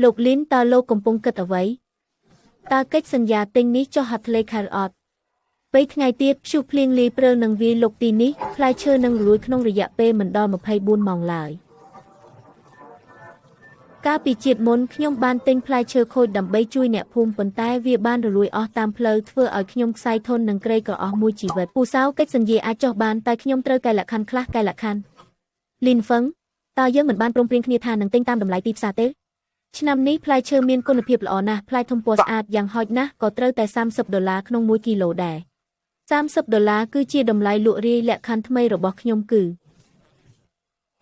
លោកលីនតើលោកកំពុងគិតអ្វីតើកិច្ចសន្យាទិញនេះចុះហត្ថលេខាឬអត់ ពេលថ្ងៃទៀតព្យុះភ្លៀងលាយព្រើលនឹងវាយលុកទីនេះផ្លែឈើនឹងរលួយក្នុងរយៈពេលមិនដល់24ម៉ោងឡើយកាលពីជាតិមុនខ្ញុំបានទិញផ្លែឈើខូចដើម្បីជួយអ្នកភូមិប៉ុន្តែវាបានរលួយអស់តាមផ្លូវធ្វើឲ្យខ្ញុំខ្សែធននិងក្រីក្រអស់មួយជីវិតពូសៅកិច្ចសន្យាអាចចុះបានតែខ្ញុំត្រូវកែលក្ខខណ្ឌខ្លះកែលក្ខខណ្ឌលីនហ្វឹងតើយើងមិនបានព្រមព្រៀងគ្នាថានឹងទិញតាមតម្លៃទីផ្សារទេឆ្នាំនេះផ្លែឈើមានគុណភាពល្អណាស់ផ្លែធំពណ៌ស្អាតយ៉ាងហោចណាស់ក៏ត្រូវតែ30ដុល្លារក្នុង1គីឡូដែរ30ដុល្លារគឺជាតម្លៃលក់រាយលក្ខខណ្ឌថ្មីរបស់ខ្ញុំគឺ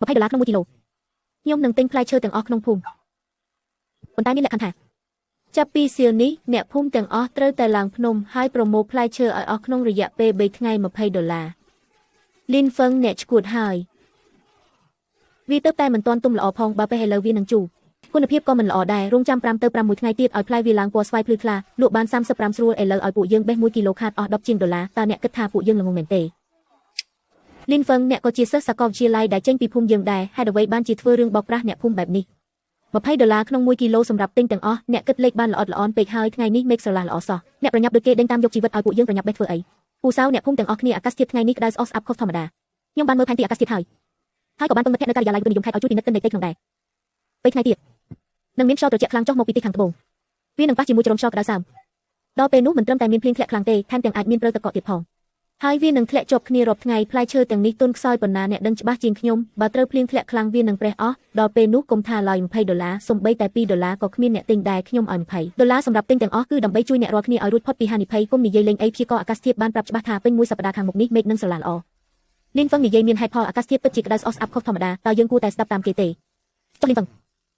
20ដុល្លារក្នុង1គីឡូខ្ញុំនឹងទិញផ្លែឈើទាំងអស់ក្នុងភូមិប៉ុន្តែមានលក្ខខណ្ឌថាចាប់ពីសៀលនេះអ្នកភូមិទាំងអស់ត្រូវតែឡើងភ្នំហើយប្រមូលផ្លែឈើឲ្យអស់ក្នុងរយៈពេល3ថ្ងៃ20ដុល្លារលីនហ្វឹងអ្នកឈួតហើយវាទៅតែមិនទាន់ទុំល្អផងបើពេលឥឡូវវានឹងជូរគុណភាពក៏មិនល្អដែររងចាំ5ទៅ6ថ្ងៃទៀតឲ្យផ្លែវាឡើងពណ៌ស្វាយភ្លឺថ្លាលក់បាន35ស្រួលឥឡូវឲ្យពួកយើងបេះ1គីឡូខាតអស់10ជាងដុល្លារតើអ្នកគិតថាពួកយើងល្ងងមែនទេលីនហ្វឹងអ្នកក៏ជាសិស្សសាកលវិទ្យាល័យដែលចេញពីភូមិយើងដែរហេតុអ្វីបានជាធ្វើរឿងបោកប្រាស់អ្នកភូមិបែបនេះ20ដុល្លារក្នុង1គីឡូសម្រាប់ទិញទាំងអស់អ្នកគិតលេខបានល្អិតល្អន់ពេកហើយថ្ងៃនេះមេឃស្រឡះល្អសោះអ្នកប្រញាប់ដូចគេដេញតាមយកជីវិតឲ្យពួកយើងប្រញាប់បេះធ្វើអីពូសៅអ្នកភូមិទាំងអស់គ្នាអាកាសធាតុថ្ងៃនេះក្តៅស្អុះស្អាប់ខុសធម្មតាខ្ញុំបានមើលផែនទីអាកាសធាតុហើយហើយក៏បានពឹងមិត្តភក្តិនៅការិយាល័យវិទ្យានិយមខេត្តឲ្យជួយពិនិត្យទិន្នន័យផ្ទៃក្នុងដែរពេលថ្ងៃទៀតនឹងមានខ្យល់ត្រជាក់ខ្លាំងចុះមកពីទិសខាងត្បូងវានឹងប៉ះជាមួយចរន្តខ្យល់ក្តៅសើមដល់ពេលនោះមិនត្រឹមតែមានភ្លៀងធ្លាក់ខ្លាំងទេថែមទាំងអាចមានព្រើលទឹកកកទៀតផងហើយវានឹងធ្លាក់ជាប់គ្នារាប់ថ្ងៃផ្លែឈើទាំងនេះទន់ខ្សោយប៉ុណ្ណាអ្នកដឹងច្បាស់ជាងខ្ញុំបើត្រូវភ្លៀងធ្លាក់ខ្លាំងវានឹងប្រេះអស់ដល់ពេលនោះកុំថាឡើយ20ដុល្លារសំបីតែ2ដុល្លារក៏គ្មានអ្នកទិញដែរខ្ញុំឲ្យ20ដុល្លារសម្រាប់ទិញទាំងអស់គឺដើម្បីជួយអ្នករាល់គ្នាឲ្យរួចផុតពីហានិភ័យគុំនិយាយលេងអីព្យាករអាកាសធាតុបានប្រាប់ច្បាស់ថាពេញមួយសប្តាហ៍ខាងមុខនេះមេឃនឹងស្រឡាល្អលីនហ្វឹងនិយាយមានហេតុផលអាកាសធាតុពិតជាក្តៅស្អុះស្អាប់ខុសធម្មតាតើយើងគួរតែស្ដាប់តាមគេទេចុះលីនហ្វឹង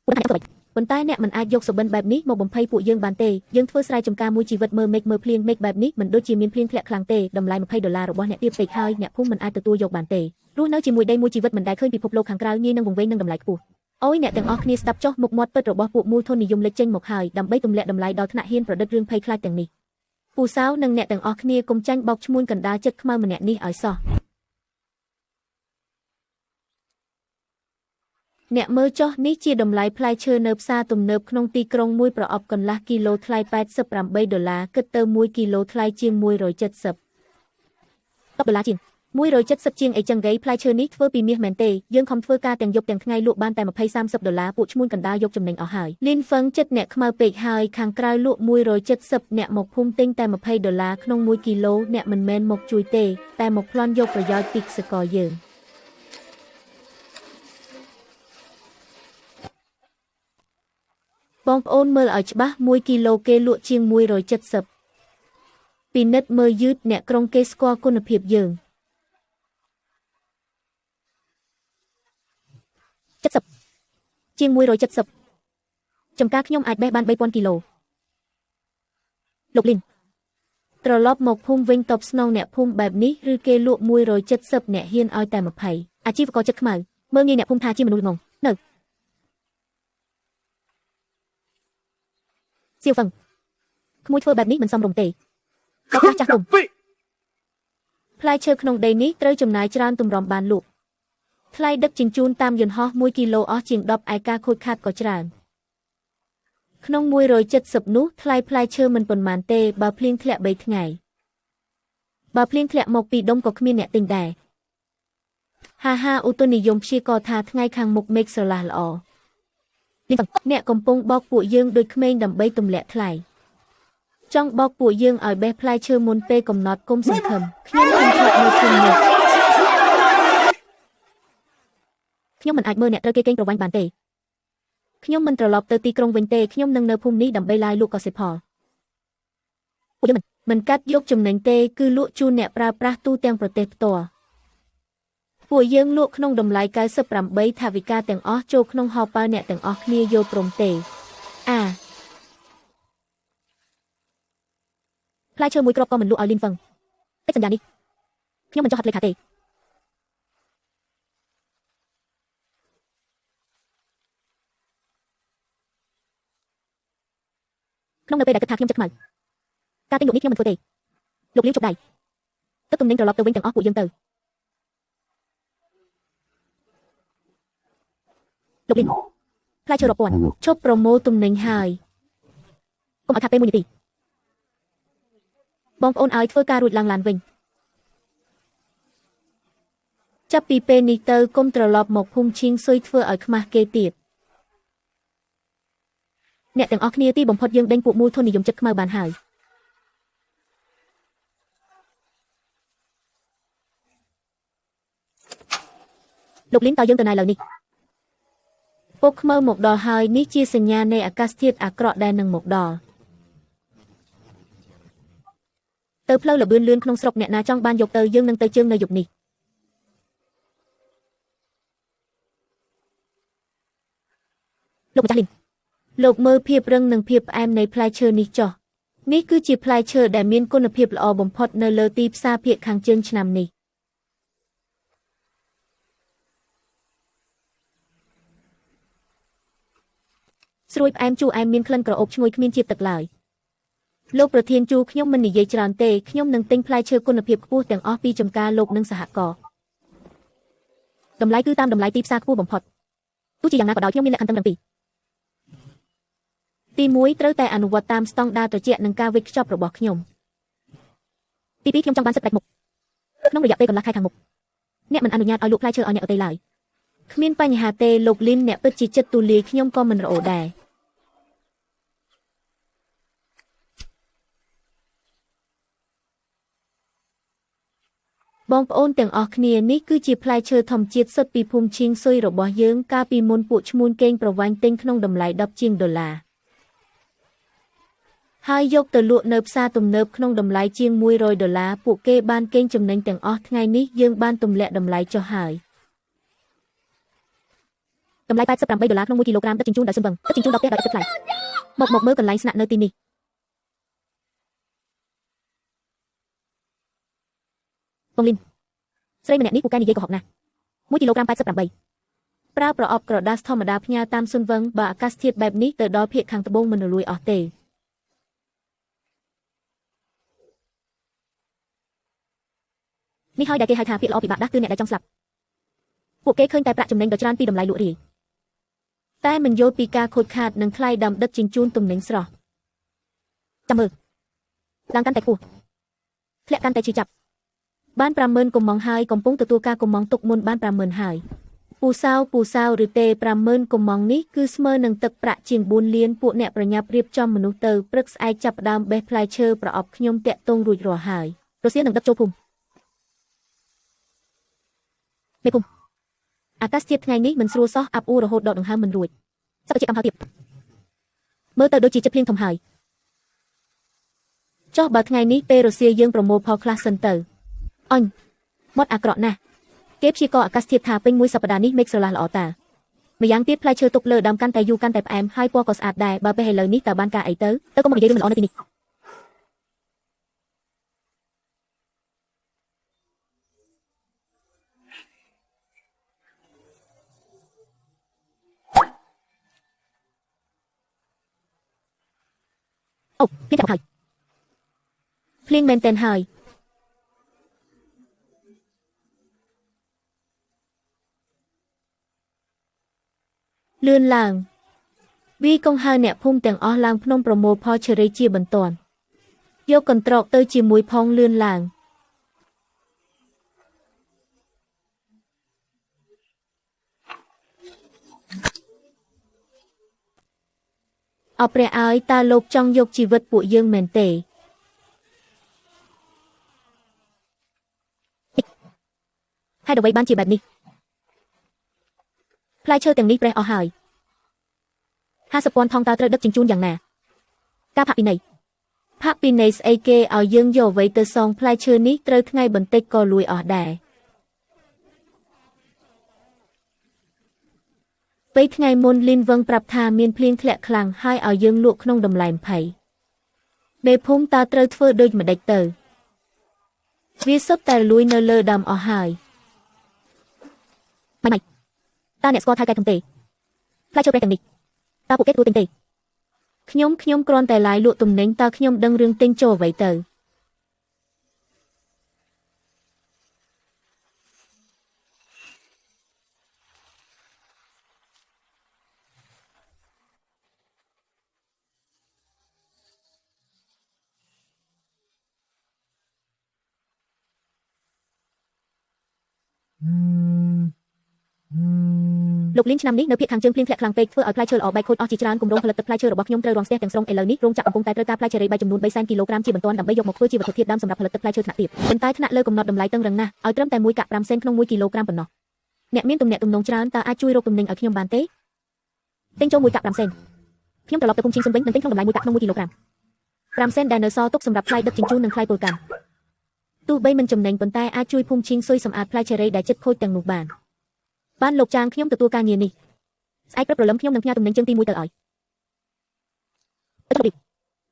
ពួកថាអ្នកធ្វើអ្វីប៉ុន្តែអ្នកមិនអាចយកសុបិនបែបនេះមកបំភ័យពួកយើងបានទេយើងធ្វើស្រែចម្ការមួយជីវិតមើលមេឃមើលភ្លៀងមេឃបែបនេះមិនដូចជាមានភ្លៀងធ្លាក់ខ្លាំងទេតម្លៃ20ដុល្លាររបស់អ្នកទាបពេកហើយអ្នកភូមិមិនអាចទទួលយកបានទេរស់នៅជាមួយដីមួយជីវិតមិនដែលឃើញពិភពលោកខាងក្រៅងាយនឹងវង្វេងនឹងតម្លៃខ្ពស់អូយអ្នកទាំងអស់គ្នាស្ដាប់ចុះមុខមាត់ពិតរបស់ពួកមូលធននិយមលេចចេញមកហើយដើម្បីទម្លាក់តម្លៃដល់ថ្នាក់ហ៊ានប្រឌិតរឿងភ័យខ្លាចទាំងនេះពូសៅនិងអ្នកទាំងអស់គ្នាកុំចាញ់បោកឈ្មួញកណ្ដាលចិត្តខ្មៅម្នាក់នេះឲ្យសោះអ្នកមើលចុះនេះជាតម្លៃផ្លែឈើនៅផ្សារទំនើបក្នុងទីក្រុងមួយប្រអប់កន្លះគីឡូថ្លៃ88ដុល្លារគិតទៅ1គីឡូថ្លៃជាង170 10ដុល្លារជាង170ជាងអីចឹងហ្គេផ្លែឈើនេះធ្វើពីមាសមែនទេយើងខំធ្វើការទាំងយប់ទាំងថ្ងៃលក់បានតែ20 30ដុល្លារពួកឈ្មួញកណ្ដាលយកចំណេញអស់ហើយលីនហ្វឹងចិត្តអ្នកខ្មៅពេកហើយខាងក្រៅលក់170អ្នកមកភូមិទិញតែ20ដុល្លារក្នុង1គីឡូអ្នកមិនមែនមកជួយទេតែមកប្លន់យកប្រយោជន៍ពីកសិករយើងបងប្អូនមើលឲ្យច្បាស់1គីឡូគេលក់ជាង170ពិនិត្យមើលយឺតអ្នកក្រុងគេស្គាល់គុណភាពយើង70ជាង170ចំការខ្ញុំអាចបេះបាន3000គីឡូលោកលីនត្រឡប់មកភូមិវិញតបស្នងអ្នកភូមិបែបនេះឬគេលក់170អ្នកហ៊ានឲ្យតែ20អាជីវករចិត្តខ្មៅមើលងាយអ្នកភូមិថាជាមនុស្សល្ងងនៅសៀវហ្វឹងក្មួយធ្វើបែបនេះមិនសមរម្យទេបោកប្រាស់ចាស់ទុំផ្លែឈើក្នុងដីនេះត្រូវចំណាយច្រើនទម្រាំបានលក់ថ្លៃដឹកជញ្ជូនតាមយន្តហោះ1គីឡូអស់ជាង10ឯការខូចខាតក៏ច្រើនក្នុង170នោះថ្លៃផ្លែឈើមិនប៉ុន្មានទេបើភ្លៀងធ្លាក់3ថ្ងៃបើភ្លៀងធ្លាក់មកពីដុំក៏គ្មានអ្នកទិញដែរហាហាឧតុនិយមព្យាករថាថ្ងៃខាងមុខមេឃស្រឡះល្អអ្នកកំពុងបោកពួកយើងដូចក្មេងដើម្បីទម្លាក់ថ្លៃចង់បោកពួកយើងឲ្យបេះផ្លែឈើមុនពេលកំណត់គុំសង្ឃឹមខ្ញុំមិនថតនៅភូមិនេះខ្ញុំមិនអាចមើលអ្នកត្រូវគេកេងប្រវ័ញ្ចបានទេខ្ញុំមិនត្រឡប់ទៅទីក្រុងវិញទេខ្ញុំនឹងនៅភូមិនេះដើម្បីឡាយលក់កសិផលពួកយើងមិនកាត់យកចំណេញទេគឺលក់ជូនអ្នកប្រើប្រាស់ទូទាំងប្រទេសផ្ទាល់ពួកយើងលក់ក្នុងតម្លៃ98ថវិកាទាំងអស់ចូលក្នុងហោប៉ៅអ្នកទាំងអស់គ្នាយល់ព្រមទេអាផ្លែឈើមួយគ្រាប់ក៏មិនលក់ឲ្យលីនហ្វឹងកិច្ចសន្យានេះខ្ញុំមិនចុះហត្ថលេខាទេក្នុងនៅពេលដែលគិតថាខ្ញុំចិត្តខ្មៅការទិញលក់នេះខ្ញុំមិនធ្វើទេលោកលាវជប់ដៃទឹកទំនិញត្រឡប់ទៅវិញទាំងអស់ពួកយើងទៅលោកលីន ផ្លែឈើរាប់ពាន់ឈប់ប្រមូលទំនិញហើយកុំឲ្យខាតពេលមួយនាទីបងប្អូនឲ្យធ្វើការរួចឡើងឡានវិញចាប់ពីពេលនេះទៅកុំត្រឡប់មកភូមិឈៀងស៊ុយធ្វើឲ្យខ្មាស់គេទៀតអ្នកទាំងអស់គ្នាទីបំផុតយើងដេញពួកមូលធននិយមចិត្តខ្មៅបានហើយលោកលីនតើយើងទៅណាឥឡូវនេះពុកខ្មៅមកដល់ហើយនេះជាសញ្ញានៃអាកាសធាតុអាក្រក់ដែលនឹងមកដល់ទៅផ្លូវលបឿនលឿនក្នុងស្រុកអ្នកណាចង់បានយកទៅយើងនឹងទៅជើងនៅយប់នេះលោកម្ចាស់លីនលោកមើលភាពរឹងនិងភាពផ្អែមនៃផ្លែឈើនេះចុះនេះគឺជាផ្លែឈើដែលមានគុណភាពល្អបំផុតនៅលើទីផ្សារភាគខាងជើងឆ្នាំនេះស្រួយផ្អែមជូរអែមមានក្លិនក្រអូបឈ្ងុយគ្មានជាតិទឹកឡើយលោកប្រធានជូខ្ញុំមិននិយាយច្រើនទេខ្ញុំនឹងទិញផ្លែឈើគុណភាពខ្ពស់ទាំងអស់ពីចំការលោកនិងសហករណ៍តម្លៃគឺតាមតម្លៃទីផ្សារខ្ពស់បំផុតទោះជាយ៉ាងណាក៏ដោយខ្ញុំមានលក្ខខណ្ឌតឹងរឹងពីរទី1ត្រូវតែអនុវត្តតាមស្តង់ដារត្រជាក់និងការវេចខ្ចប់របស់ខ្ញុំទី2ខ្ញុំចង់បានសិទ្ធិផ្ដាច់មុខក្នុងរយៈពេលកន្លះខែខាងមុខអ្នកមិនអនុញ្ញាតឲ្យលក់ផ្លែឈើឲ្យអ្នកដទៃឡើយគ្មានបញ្ហាទេលោកលីនអ្នកពិតជាចិត្តទូលាយខ្ញុំក៏មិនរអូដែរបងប្អូនទាំងអស់គ្នានេះគឺជាផ្លែឈើធម្មជាតិសុទ្ធពីភូមិឈៀងស៊ុយរបស់យើងកាលពីមុនពួកឈ្មួញកេងប្រវ័ញ្ចទិញក្នុងតម្លៃ10ជាងដុល្លារហើយយកទៅលក់នៅផ្សារទំនើបក្នុងតម្លៃជាង100ដុល្លារពួកគេបានកេងចំណេញទាំងអស់ថ្ងៃនេះយើងបានទម្លាក់តម្លៃចុះហើយតម្លៃ88ដុល្លារក្នុង1គីឡូក្រាមដឹកជញ្ជូនដោយសុនវឹងដឹកជញ្ជូនដល់ផ្ទះដោយឥតគិតថ្លៃមកមើលកន្លែងស្នាក់នៅទីនេះបងលីនស្រីម្នាក់នេះពូកែនិយាយកុហកណាស់1គីឡូក្រាម88ប្រើប្រអប់ក្រដាសធម្មតាផ្ញើតាមសុនវឹងបើអាកាសធាតុបែបនេះទៅដល់ភាគខាងត្បូងមិនរលួយអស់ទេនេះហើយដែលគេហៅថាពាក្យល្អពិបាកដាស់គឺអ្នកដែលចង់ស្លាប់ពួកគេឃើញតែប្រាក់ចំណេញដ៏ច្រើនពីតម្លៃលក់រាយតែមិនយល់ពីការខូចខាតនិងថ្លៃដើមដឹកជញ្ជូនទំនិញស្រស់ចាំមើលឡើងកាន់តែខ្ពស់ធ្លាក់កាន់តែឈឺចាប់បាន50000កំងហើយកំពុងទទួលការកំងទុកមុនបាន50000ហើយពូសៅពូសៅឬទេ50000កំងនេះគឺស្មើនឹងទឹកប្រាក់ជាង4លានពួកអ្នកប្រញាប់រៀបចំមនុស្សទៅព្រឹកស្អែកចាប់ផ្ដើមបេះផ្លែឈើប្រអប់ខ្ញុំតាក់ទងរួចរាល់ហើយរសៀលនឹងដឹកចូលភូមិមេភូមិអាកាសធាតុថ្ងៃនេះមិនស្រួលសោះអាប់អួររហូតដកដង្ហើមមិនរួចសឹកជាកំហៅទៀតមើលទៅដូចជាចិត្តភ្លៀងធំហើយចុះបើថ្ងៃនេះពេលរសៀលយើងប្រមូលផលខ្លះសិនទៅអញមាត់អាក្រក់ណាស់គេព្យាករណ៍អាកាសធាតុថាពេញមួយសប្តាហ៍នេះមេឃស្រឡះល្អតាម្យ៉ាងទៀតផ្លែឈើទុកលើដើមកាន់តែយូរកាន់តែផ្អែមហើយពណ៌ក៏ស្អាតដែរបើពេលឥឡូវនេះតើបានការអីទៅទៅកុំមកនិយាយរឿងមិនល្អនៅទីនេះអូភ្លៀងចាប់ហើយភ្លៀងមែនទែនហើយលឿនឡើងវីកុងហៅអ្នកភូមិទាំងអស់ឡើងភ្នំប្រមូលផលឈើរីជាបន្ទាន់យកកន្ត្រកទៅជាមួយផងលឿនឡើងអរព្រះឲ្យតើលោកចង់យកជីវិតពួកយើងមែនទេហេតុអ្វីបានជាបែបនេះផ្លែឈើទាំងនេះប្រេះអស់ហើយ50,000ថងតើត្រូវដឹកជញ្ជូនយ៉ាងណាការផាកពិន័យផាកពិន័យស្អីគេឲ្យយើងយកអ្វីទៅសងផ្លែឈើនេះត្រូវថ្ងៃបន្តិចក៏លួយអស់ដែរពេលថ្ងៃមុនលីនវឹងប្រាប់ថាមានភ្លៀងធ្លាក់ខ្លាំងហើយឲ្យយើងលក់ក្នុងតម្លៃ20មេភូមិតើត្រូវធ្វើដូចម្ដេចទៅវាសុទ្ធតែលួយនៅលើដើមអស់ហើយម៉េចតើអ្នកស្គាល់ថៅកែធំទេផ្លែឈើប្រេះទាំងនេះតើពួកគេទទួលទិញទេខ្ញុំគ្រាន់តែឡាយលក់ទំនិញតើខ្ញុំដឹងរឿងទិញចូលអ្វីទៅ លោកលីនឆ្នាំនេះនៅភាគខាងជើងភ្លៀងធ្លាក់ខ្លាំងពេកធ្វើឲ្យផ្លែឈើល្អបែកខូចអស់ជាច្រើនគម្រោងផលិតទឹកផ្លែឈើរបស់ខ្ញុំត្រូវរាំងស្ទះទាំងស្រុងឥឡូវនេះរោងចក្រកំពុងតែត្រូវការផ្លែឈើរីបែកចំនួន300,000គីឡូក្រាមជាបន្ទាន់ដើម្បីយកមកធ្វើជាវត្ថុធាតុដើមសម្រាប់ផលិតទឹកផ្លែឈើថ្នាក់ទាបប៉ុន្តែថ្នាក់លើកំណត់តម្លៃតឹងរឹងណាស់ឲ្យត្រឹមតែ1កាក់5សេនក្នុង1គីឡូក្រាមប៉ុណ្ណោះអ្នកមានទំនាក់ទំនងច្រើនតើអាចជួយរកទំនិញឲ្យខ្ញុំបានទេទិញចូល1កាក់5សេនខ្ញុំត្រឡប់ទៅភូមិឈីងស៊ុនវិញនិងទិញក្នុងតម្លៃ1កាក់ក្នុង1គីឡូក្រាម5សេនដែលនៅសល់ទុកសម្រាប់ថ្លៃដឹកជញ្ជូននិងថ្លៃពលកម្មទោះបីមិនចំណេញប៉ុន្តែអាចជួយភូមិឈីងស៊ុយសម្អាតផ្លែឈើរីដែលជិតខូចទាំងនោះបានបានលោកចាងខ្ញុំទទួលការងារនេះស្អែកព្រឹកព្រលឹមខ្ញុំនឹងផ្ញើទំនិញជើងទី1ទៅឲ្យទៅជប់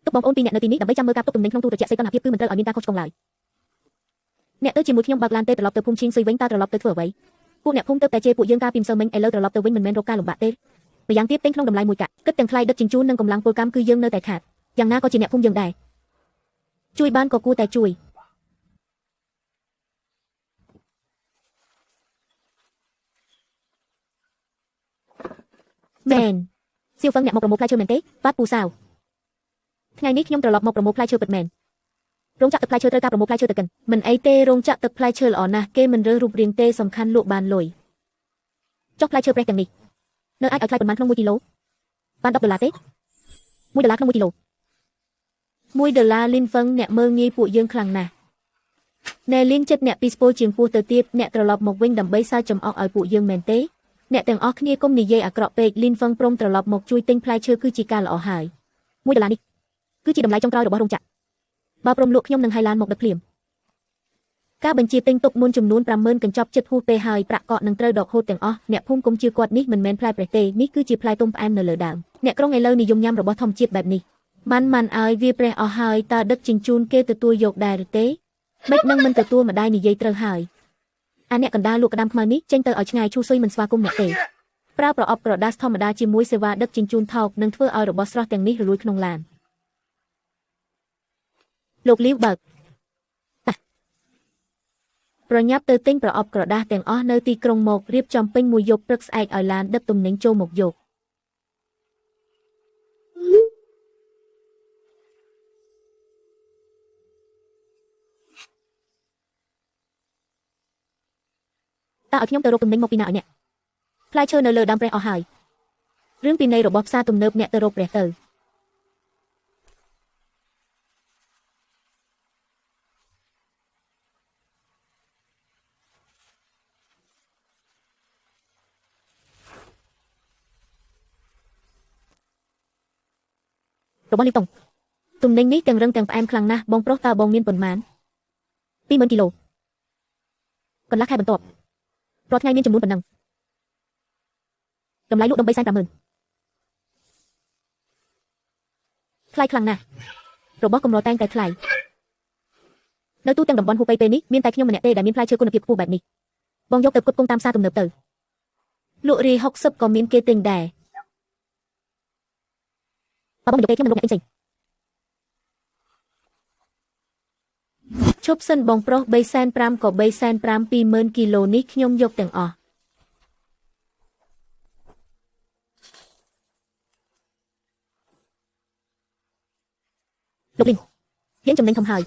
ទុកបងប្អូនពីរអ្នកនៅទីនេះដើម្បីចាំមើលការផ្ទុកទំនិញក្នុងទូត្រជាក់សីតុណ្ហភាពគឺមិនត្រូវឲ្យមានការខុសឆ្គងឡើយអ្នកទៅជាមួយខ្ញុំបើកឡានទេត្រឡប់ទៅភូមិឈីងស៊ុយវិញតើត្រឡប់ទៅធ្វើអ្វីពួកអ្នកភូមិទៅតែជេរពួកយើងកាលពីម្សិលមិញឥឡូវត្រឡប់ទៅវិញមិនមែនរកការលំបាកទេម្យ៉ាងទៀតទិញក្នុងតម្លៃមួយកាក់គិតទាំងថ្លៃដឹកជញ្ជូននិងកម្លាំងពលកម្មគឺយើងនៅតែខាតយ៉ាងណាក៏ជាអ្នកភូមិយើងដែរជួយបានក៏គួរតែជួយមែនសៀវហ្វឹងអ្នកមកប្រមូលផ្លែឈើមែនទេបាទពូសាវថ្ងៃនេះខ្ញុំត្រឡប់មកប្រមូលផ្លែឈើពិតមែនរោងចក្រទឹកផ្លែឈើត្រូវការប្រមូលផ្លែឈើទៅកិនមិនអីទេរោងចក្រទឹកផ្លែឈើល្អណាស់គេមិនរើសរូបរាងទេសំខាន់លក់បានលុយចុះផ្លែឈើប្រេះទាំងនេះនៅអាចឲ្យថ្លៃប៉ុន្មានក្នុង1គីឡូបាន10ដុល្លារទេ1ដុល្លារក្នុង1គីឡូ1ដុល្លារលីនហ្វឹងអ្នកមើលងាយពួកយើងខ្លាំងណាស់ណែលីនចិត្តអ្នកពីស្ពោជាងពោះទៅទៀតអ្នកត្រឡប់មកវិញដើម្បីសើចចំអកឲ្យពួកយើងមែនទេអ្នកទាំងអស់គ្នាកុំនិយាយអាក្រក់ពេកលីនហ្វឹងព្រមត្រឡប់មកជួយទិញផ្លែឈើគឺជាការល្អហើយ1ដុល្លារនេះគឺជាតម្លៃចុងក្រោយរបស់រោងចក្របើព្រមលក់ខ្ញុំនឹងហៅឡានមកដឹកភ្លាមការបញ្ជាទិញទុកមុនចំនួន50000កញ្ចប់ចិត្តហួសពេលហើយប្រាក់កក់នឹងត្រូវដកហូតទាំងអស់អ្នកភូមិកុំជឿគាត់នេះមិនមែនផ្លែប្រេះទេនេះគឺជាផ្លែទុំផ្អែមនៅលើដើមអ្នកក្រុងឥឡូវនិយមញ៉ាំរបស់ធម្មជាតិបែបនេះម៉ាន់ម៉ាន់ឲ្យវាប្រេះអស់ហើយតើដឹកជញ្ជូនគេទទួលយកដែរឬទេមិននឹងមិនទទួលម្ដាយនិយាយត្រូវហើយអាអ្នកកណ្ដាលលក់ក្តាំខ្មៅនេះចេញទៅឲ្យឆ្ងាយឈូស៊ុយមិនស្វាគមន៍អ្នកទេប្រើប្រអប់ក្រដាសធម្មតាជាមួយសេវាដឹកជញ្ជូនថោកនឹងធ្វើឲ្យរបស់ស្រស់ទាំងនេះរលួយក្នុងឡានលោកលីវបើកប្រញាប់ទៅទិញប្រអប់ក្រដាសទាំងអស់នៅទីក្រុងមករៀបចំពេញមួយយប់ព្រឹកស្អែកឲ្យឡានដឹកទំនិញចូលមកយកតើឲ្យខ្ញុំទៅរកទំនិញមកពីណាឲ្យអ្នកផ្លែឈើនៅលើដើមប្រេះអស់ហើយរឿងពីនៃរបស់ផ្សារទំនើបអ្នកទៅរកប្រេះទៅរបស់លីតុងទំនិញនេះទាំងរឹងទាំងផ្អែមខ្លាំងណាស់បងប្រុសតើបងមានប៉ុន្មាន20000គីឡូកន្លះខែបន្ទាប់រាល់ថ្ងៃមានចំនួនប៉ុណ្ណឹងតម្លៃលក់ដុំ350,000ថ្លៃខ្លាំងណាស់របស់កម្រតែងតែថ្លៃនៅទូទាំងតំបន់ហូបៃពេលនេះមានតែខ្ញុំម្នាក់ទេដែលមានផ្លែឈើគុណភាពខ្ពស់បែបនេះបងយកទៅផ្គត់ផ្គង់តាមផ្សារទំនើបទៅលក់រាយ60ក៏មានគេទិញដែរបើបងមិនយកទេខ្ញុំនឹងលក់អ្នកទិញផ្សេងឈប់សិនបងប្រុស350,000ក៏350,000 20000គីឡូនេះខ្ញុំយកទាំងអស់លោកលីងយើងចំណេញធំហើយ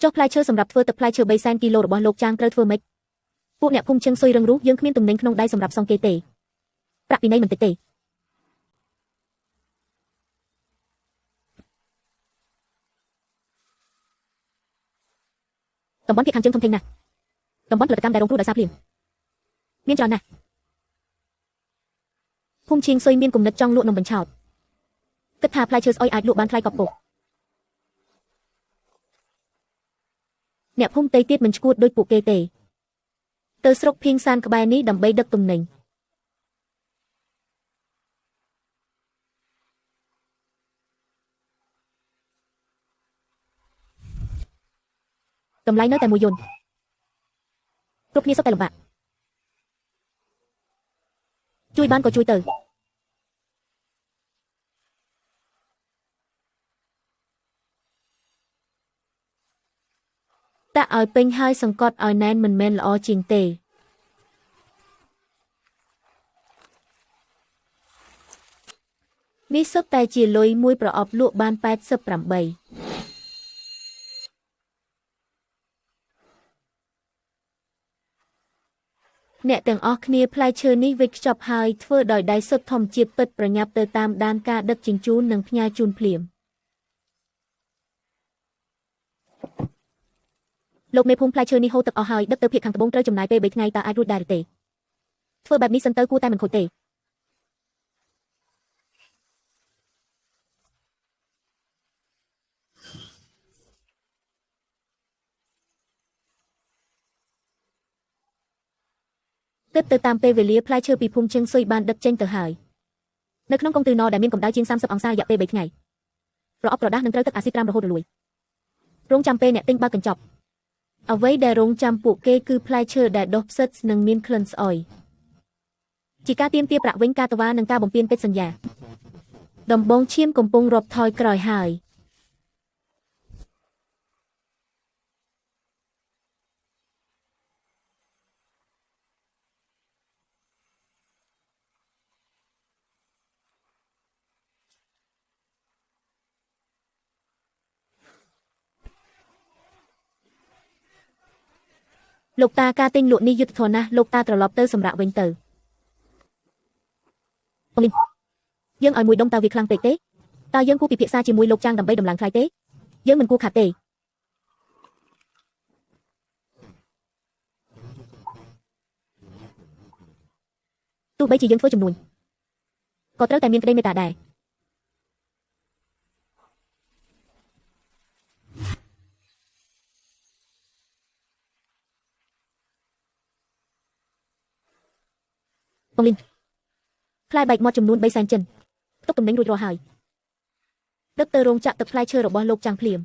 ចុះផ្លែឈើសម្រាប់ធ្វើទឹកផ្លែឈើ300,000គីឡូរបស់លោកចាងត្រូវធ្វើម៉េចពួកអ្នកភូមិឈឹងស៊ុយរឹងរូសយើងគ្មានទំនិញក្នុងដៃសម្រាប់សងគេទេប្រាក់ពីនៃមិនតិចទេតំបន់ភាគខាងជើងធំធេងណាស់តំបន់ផលិតកម្មដែលរងគ្រោះដោយសារភ្លៀងមានច្រើនណាស់ភូមិឈៀងស៊ុយមានគំនិតចង់លក់នំបញ្ឆោតគិតថាផ្លែឈើស្អុយអាចលក់បានថ្លៃកប់ពោះអ្នកភូមិតៃទៀតមិនឈួតដូចពួកគេទេទៅស្រុកភៀងសានក្បែរនេះដើម្បីដឹកទំនិញតម្លៃនៅតែមួយយន្តគ្រប់គ្នាសុទ្ធតែលំបាកជួយបានក៏ជួយទៅតាក់ឲ្យពេញហើយសង្កត់ឲ្យណែនមិនមែនល្អជាងទេនេះសុទ្ធតែជាលុយមួយប្រអប់លក់បាន88 អ្នកទាំងអស់គ្នាផ្លែឈើនេះវេចខ្ចប់ហើយធ្វើដោយដៃសុទ្ធធម្មជាតិពិតប្រញាប់ទៅតាមដានការដឹកជញ្ជូននិងផ្ញើជូនភ្លាមលោកមេភូមិផ្លែឈើនេះហូរទឹកអស់ហើយដឹកទៅភាគខាងត្បូងត្រូវចំណាយពេល3ថ្ងៃតើអាចរួចដែរឬទេធ្វើបែបនេះសិនទៅគួរតែមិនខូចទេទិបទៅតាមពេលវេលាផ្លែឈើពីភូមិជើងស៊ុយបានដឹកចេញទៅហើយនៅក្នុងកុងទឺនរដែលមានកម្ដៅជាង30អង្សារយៈពេល3ថ្ងៃប្រអប់ក្រដាសនឹងត្រូវទឹកអាស៊ីតត្រាំរហូតរលួយរងចាំពេលអ្នកទិញបើកកញ្ចប់អ្វីដែលរងចាំពួកគេគឺផ្លែឈើដែលដុះផ្សិតនិងមានក្លិនស្អុយជាការទាមទារប្រាក់វិញការតវ៉ានិងការបំពានកិច្ចសន្យាដំបងឈាមកំពុងរាប់ថយក្រោយហើយលោកតាការទិញលក់នេះយុត្តិធម៌ណាស់លោកតាត្រឡប់ទៅសម្រាប់វិញទៅយើងឲ្យមួយដុំតើវាខ្លាំងពេកទេតើយើងគួរពិភាក្សាជាមួយលោកចាងដើម្បីដំឡើងថ្លៃទេយើងមិនគួរខាត់ទេទោះបីជាយើងធ្វើចំនួនក៏ត្រូវតែមានក្តីមេត្តាដែរបងលីនផ្លែបែកមាត់ចំនួន3សែនចិនទុកតំណែងរួចរាល់ហើយដឹកទៅរោងចក្រទឹកផ្លែឈើរបស់លោកចាងភ្លាម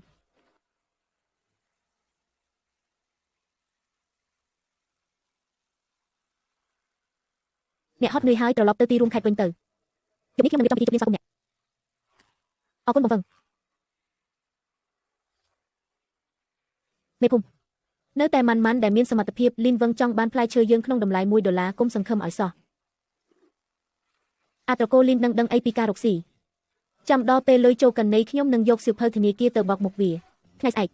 អ្នកហត់នឿយហើយត្រឡប់ទៅទីរួមខេត្តវិញទៅយប់នេះខ្ញុំនឹងរៀបចំពិធីជប់លៀងស្វាគមន៍អ្នកអរគុណបងវឹងមេភូមិនៅតែម៉ាន់ម៉ាន់ដែលមានសមត្ថភាពលីនវឹងចង់បានផ្លែឈើយើងក្នុងតម្លៃ1ដុល្លារគុំសង្ឃឹមឲ្យសោះអត្រកូលលីននឹងដឹងអីពីការរកស៊ីចាំដល់ពេលលុយចូលកណីខ្ញុំនឹងយកសៀវភៅធនាគារទៅបោកមុខវាថ្ងៃស្អែក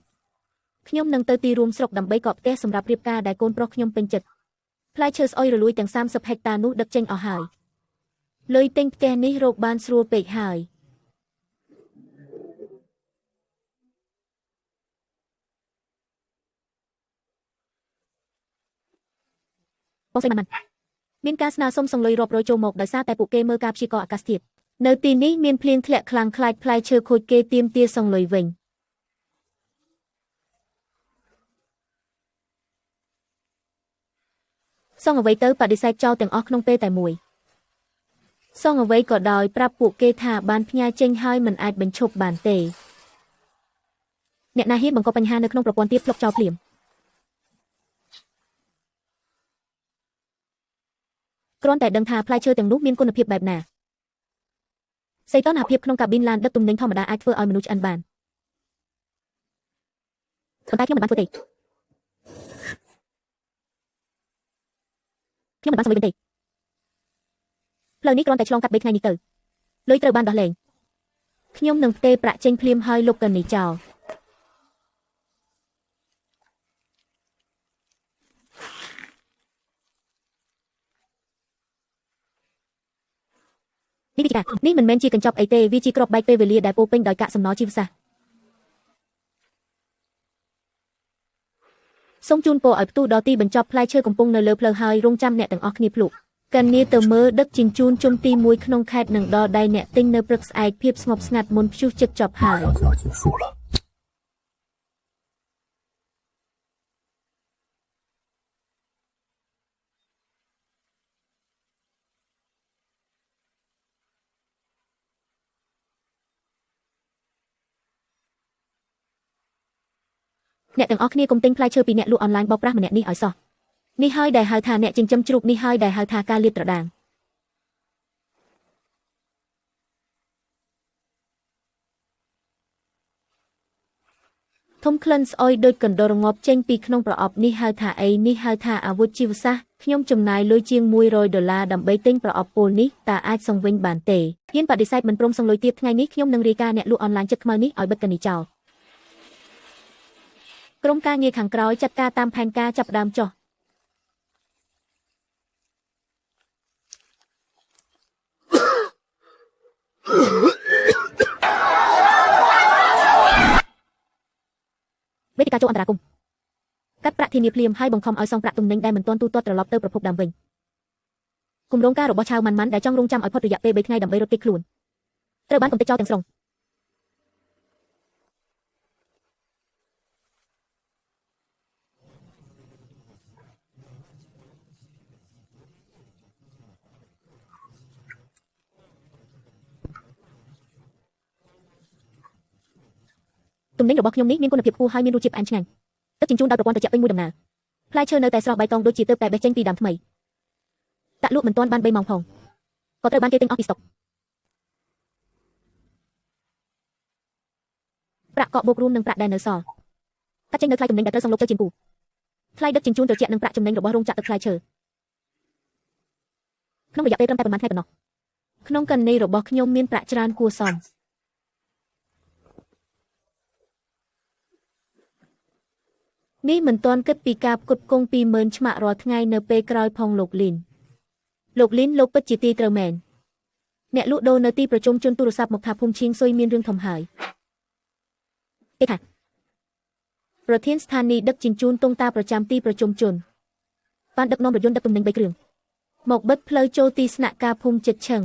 ខ្ញុំនឹងទៅទីរួមស្រុកដើម្បីកក់ផ្ទះសម្រាប់រៀបការដែលកូនប្រុសខ្ញុំពេញចិត្តផ្លែឈើស្អុយរលួយទាំង30ហិកតានោះដឹកចេញអស់ហើយលុយទិញផ្ទះនេះរកបានស្រួលពេកហើយបងស្រីម៉ាន់ម៉ាន់មានការស្នើសុំសងលុយរាប់រយចូលមកដោយសារតែពួកគេមើលការព្យាករណ៍អាកាសធាតុនៅទីនេះមានភ្លៀងធ្លាក់ខ្លាំងខ្លាចផ្លែឈើខូចគេទាមទារសងលុយវិញសងអ្វីទៅបដិសេធចោលទាំងអស់ក្នុងពេលតែមួយសងអ្វីក៏ដោយប្រាប់ពួកគេថាបានផ្ញើចេញហើយមិនអាចបញ្ឈប់បានទេអ្នកណាហ៊ានបង្កបញ្ហានៅក្នុងប្រព័ន្ធទៀតផ្លុកចោលភ្លាមគ្រាន់តែដឹងថាផ្លែឈើទាំងនោះមានគុណភាពបែបណាសីតុណ្ហភាពក្នុងកាប៊ីនឡានដឹកទំនិញធម្មតាអាចធ្វើឲ្យមនុស្សឆ្អិនបានប៉ុន្តែខ្ញុំមិនបានធ្វើទេខ្ញុំមិនបានសងលុយវិញទេផ្លូវនេះគ្រាន់តែឆ្លងកាត់3ថ្ងៃនេះទៅលុយត្រូវបានដោះលែងខ្ញុំនឹងផ្ទេរប្រាក់ចេញភ្លាមហើយលុបកណីចោលនេះវាជានេះមិនមែនជាកញ្ចប់អីទេវាជាក្របបែកពេលវេលាដែលពោពេញដោយកាកសំណល់ជីវសាស្ត្រសូមជូនពរឲ្យផ្ទុះដល់ទីបញ្ចប់ផ្លែឈើកំពុងនៅលើផ្លូវហើយរងចាំអ្នកទាំងអស់គ្នាភ្លុកកញ្ញាទៅមើលដឹកជញ្ជូនជុំទី1ក្នុងខេត្តនឹងដល់ដៃអ្នកទិញនៅព្រឹកស្អែកភាពស្ងប់ស្ងាត់មុនព្យុះជិតចប់ហើយ 马上就要结束了。 អ្នកទាំងអស់គ្នាកុំទិញផ្លែឈើពីអ្នកលក់អនឡាញបោកប្រាស់ម្នាក់នេះឲ្យសោះនេះហើយដែលហៅថាអ្នកចិញ្ចឹមជ្រូកនេះហើយដែលហៅថាការលាតត្រដាងធំក្លិនស្អុយដូចកណ្ដុរងាប់ចេញពីក្នុងប្រអប់នេះហៅថាអីនេះហៅថាអាវុធជីវសាស្ត្រខ្ញុំចំណាយលុយជាង100ដុល្លារដើម្បីទិញប្រអប់ពោលនេះតើអាចសង្វិញបានទេហ៊ានបដិសេធមិនព្រមសងលុយទៀតថ្ងៃនេះខ្ញុំនឹងរាយការណ៍អ្នកលក់អនឡាញចិត្តខ្មៅនេះឲ្យបិទកនីចោលក្រុមការងារខាងក្រោយចាត់ការតាមផែនការចាប់ផ្ដើមចុះ វេទិកាចូលអន្តរាគមន៍កាត់ប្រាក់ធានាភ្លាមហើយបង្ខំឲ្យសងប្រាក់ទំនិញដែលមិនទាន់ទូទាត់ត្រឡប់ទៅប្រភពដើមវិញគម្រោងការរបស់ឆាវម៉ាន់ម៉ាន់ដែលចង់រងចាំឲ្យផុតរយៈពេល3ថ្ងៃដើម្បីរត់គេចខ្លួនត្រូវបានកំទេចចោលទាំងស្រុងទំនិញរបស់ខ្ញុំនេះមានគុណភាពខ្ពស់ហើយមានរសជាតិផ្អែមឆ្ងាញ់ទឹកជញ្ជូនដោយប្រព័ន្ធត្រជាក់ពេញមួយដំណើរផ្លែឈើនៅតែស្រស់បៃតងដូចជាទើបតែបេះចេញពីដើមថ្មីតាក់លក់មិនទាន់បាន3ម៉ោងផងក៏ត្រូវបានគេទិញអស់ពីស្តុកប្រាក់កក់បូករួមនឹងប្រាក់ដែលនៅសល់កាត់ចេញនៅថ្លៃទំនិញដែលត្រូវសងលោកទៅជាងគូថ្លៃដឹកជញ្ជូនត្រជាក់និងប្រាក់ចំណេញរបស់រោងចក្រទឹកផ្លែឈើក្នុងរយៈពេលត្រឹមតែប៉ុន្មានថ្ងៃប៉ុណ្ណោះក្នុងករណីរបស់ខ្ញុំមានប្រាក់ច្រើនគួរសមនេះមិនទាន់គិតពីការផ្គត់ផ្គង់20000ឆ្មាក់រាល់ថ្ងៃនៅពេលក្រោយផងលោកលីនលោកលីនលោកពិតជាទីត្រូវមែនអ្នកលក់ដូរនៅទីប្រជុំជនទូរស័ព្ទមកថាភូមិឈៀងស៊ុយមានរឿងធំហើយទេថាប្រធានស្ថានីយ៍ដឹកជញ្ជូនតុងតាប្រចាំទីប្រជុំជនបានដឹកនាំរថយន្តដឹកទំនិញ3គ្រឿងមកបិទផ្លូវចូលទីស្នាក់ការភូមិចិត្តឈឹង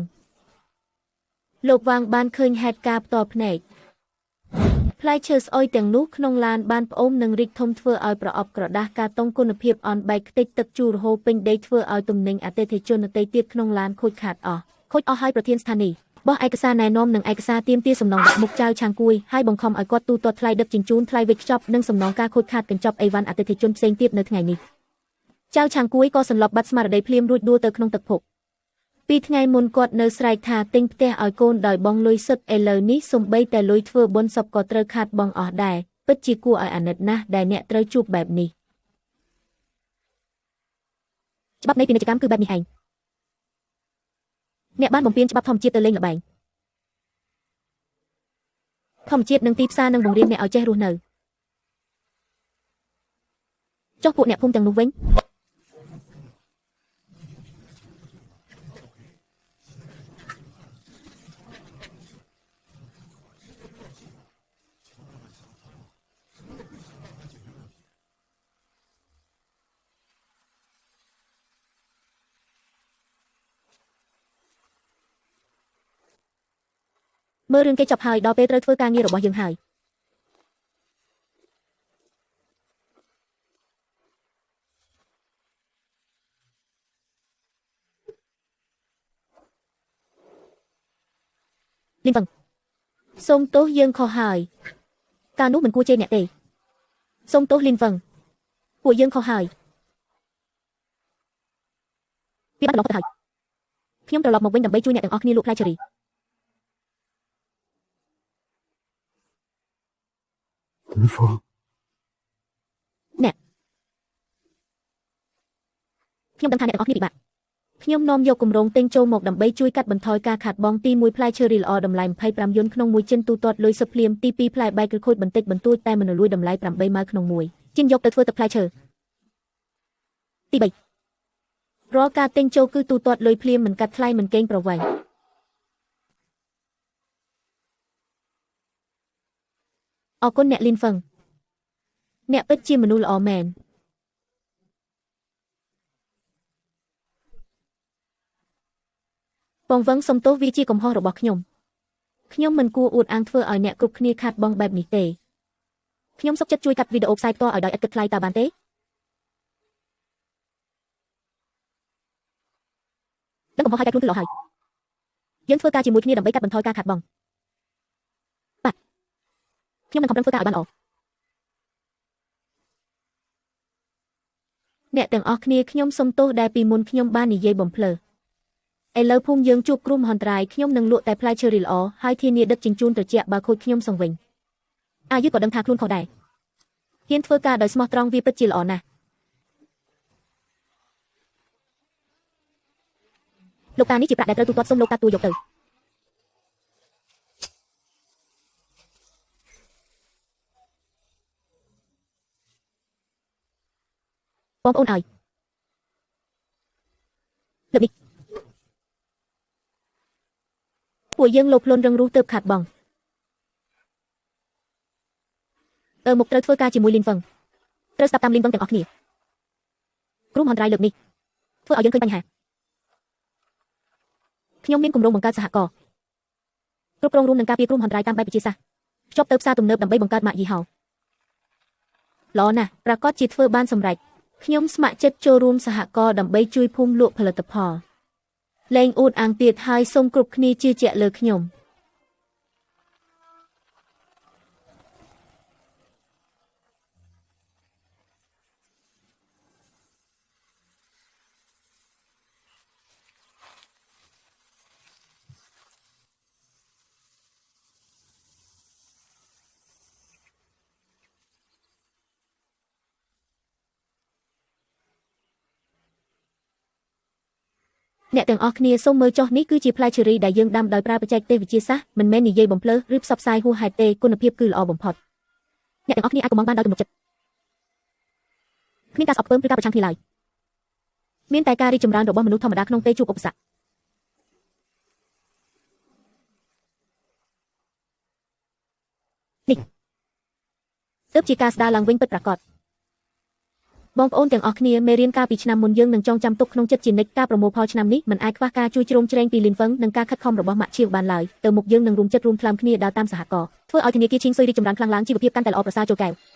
លោកវាងបានឃើញហេតុការណ៍ផ្ទាល់ភ្នែកផ្លែឈើស្អុយទាំងនោះក្នុងឡានបានផ្អូមនិងរីកធំធ្វើឲ្យប្រអប់ក្រដាសកាតុងគុណភាពអន់បែកខ្ទេចទឹកជូររហូរពេញដីធ្វើឲ្យទំនិញអតិថិជនដទៃទៀតក្នុងឡានខូចខាតអស់ខូចអស់ហើយប្រធានស្ថានីយ៍បោះឯកសារណែនាំនិងឯកសារទាមទារសំណងដាក់មុខចៅឆាងគួយហើយបង្ខំឲ្យគាត់ទូទាត់ថ្លៃដឹកជញ្ជូនថ្លៃវេចខ្ចប់និងសំណងការខូចខាតកញ្ចប់អីវ៉ាន់អតិថិជនផ្សេងទៀតនៅថ្ងៃនេះចៅឆាងគួយក៏សន្លប់បាត់ស្មារតីភ្លាមរួចដួលទៅក្នុងទឹកភក់ពីថ្ងៃមុនគាត់នៅស្រែកថាទិញផ្ទះឲ្យកូនដោយបង់លុយសុទ្ធឥឡូវនេះសំបីតែលុយធ្វើបុណ្យសពក៏ត្រូវខាតបង់អស់ដែរពិតជាគួរឲ្យអាណិតណាស់ដែលអ្នកត្រូវជួបបែបនេះច្បាប់នៃពាណិជ្ជកម្មគឺបែបនេះឯងអ្នកបានបំពានច្បាប់ធម្មជាតិទៅលេងល្បែងធម្មជាតិនិងទីផ្សារនឹងបង្រៀនអ្នកឲ្យចេះរស់នៅចុះពួកអ្នកភូមិទាំងនោះវិញមើលរឿងគេចប់ហើយដល់ពេលត្រូវធ្វើការងាររបស់យើងហើយលីនហ្វឹងសូមទោសយើងខុសហើយកាលនោះមិនគួរជេរអ្នកទេសូមទោសលីនហ្វឹងពួកយើងខុសហើយវាបានត្រឡប់ទៅហើយខ្ញុំត្រឡប់មកវិញដើម្បីជួយអ្នកទាំងអស់គ្នាលក់ផ្លែឈើរី 林峰， អ្នកខ្ញុំដឹងថាអ្នកទាំងអស់គ្នាពិបាកខ្ញុំនាំយកគម្រោងទិញចូលមកដើម្បីជួយកាត់បន្ថយការខាតបង់ទី1ផ្លែឈើរីល្អតម្លៃ25យុនក្នុងមួយចិនទូទាត់លុយសុទ្ធភ្លាមទី2ផ្លែបែកឬខូចបន្តិចបន្តួចតែមិនរលួយតម្លៃ8ម៉ាវក្នុងមួយជាងយកទៅធ្វើទឹកផ្លែឈើទី3រាល់ការទិញចូលគឺទូទាត់លុយភ្លាមមិនកាត់ថ្លៃមិនកេងប្រវ័ញ្ចអរគុណអ្នកលីនហ្វឹងអ្នកពិតជាមនុស្សល្អមែនបងវឹងសុំទោសវាជាកំហុសរបស់ខ្ញុំខ្ញុំមិនគួរអួតអាងធ្វើឲ្យអ្នកគ្រប់គ្នាខាតបង់បែបនេះទេខ្ញុំសុខចិត្តជួយកាត់វីដេអូផ្សាយផ្ទាល់ឲ្យដោយឥតគិតថ្លៃតើបានទេដឹងកំហុសហើយកែខ្លួនគឺល្អហើយយើងធ្វើការជាមួយគ្នាដើម្បីកាត់បន្ថយការខាតបង់បាទខ្ញុំនឹងខំប្រឹងធ្វើការឲ្យបានល្អអ្នកទាំងអស់គ្នាខ្ញុំសុំទោសដែលពីមុនខ្ញុំបាននិយាយបំភ្លើឥឡូវភូមិយើងជួបគ្រោះមហន្តរាយខ្ញុំនឹងលក់តែផ្លែឈើរីល្អហើយធានាដឹកជញ្ជូនត្រជាក់បើខូចខ្ញុំសងវិញអាយុក៏ដឹងថាខ្លួនខុសដែរហ៊ានធ្វើការដោយស្មោះត្រង់វាពិតជាល្អណាស់លោកតានេះជាប្រាក់ដែលត្រូវទូទាត់សូមលោកតាទួយកទៅបងប្អូនឲ្យលើកនេះ ពួកយើងលោភលន់រឹងរូសទើបខាត់បងអឺមុខត្រូវធ្វើការជាមួយលីនហ្វឹងត្រូវស្ដាប់តាមលីនហ្វឹងទាំងអស់គ្នាគ្រោះមហន្តរាយលើកនេះធ្វើឲ្យយើងឃើញបញ្ហាខ្ញុំមានគម្រោងបង្កើតសហករណ៍គ្រប់គ្រងរួមនឹងការពារគ្រោះមហន្តរាយតាមបែបវិទ្យាសាស្ត្រភ្ជាប់ទៅផ្សារទំនើបដើម្បីបង្កើតម៉ាកយីហោល្អណាស់ប្រកាសជាធ្វើបានសម្រេចខ្ញុំស្ម័គ្រចិត្តចូលរួមសហករណ៍ដើម្បីជួយភូមិលក់ផលិតផលលែងអួតអាងទៀតហើយសូមគ្រប់គ្នាជឿជាក់លើខ្ញុំ អ្នកទាំងអស់គ្នាសូមមើលចុះនេះគឺជាផ្លែឈើរីដែលយើងដាំដោយប្រើបច្ចេកទេសវិទ្យាសាស្ត្រមិនមែននិយាយបំភ្លើឬផ្សព្វផ្សាយហួសហេតុទេគុណភាពគឺល្អបំផុតអ្នកទាំងអស់គ្នាអាចកម្ម៉ង់បានដោយទំនុកចិត្តគ្មានការស្អប់ខ្ពើមឬការប្រឆាំងគ្នាឡើយមានតែការរីកចម្រើនរបស់មនុស្សធម្មតាក្នុងពេលជួបឧបសគ្គនេះទើបជាការស្ដារឡើងវិញពិតប្រាកដបងប្អូនទាំងអស់គ្នាមេរៀនកាលពីឆ្នាំមុនយើងនឹងចងចាំទុកក្នុងចិត្តជានិច្ចការប្រមូលផលឆ្នាំនេះមិនអាចខ្វះការជួយជ្រោមជ្រែងពីលីនហ្វឹងនិងការខិតខំរបស់ម៉ាក់ឈៀវបានឡើយទៅមុខយើងនឹងរួមចិត្តរួមថ្លើមគ្នាដើរតាមសហករណ៍ធ្វើឲ្យធនាគារឈីងស៊ុយរីកចម្រើនខ្លាំងឡើងជីវភាពកាន់តែល្អប្រសើរចូលកែវ។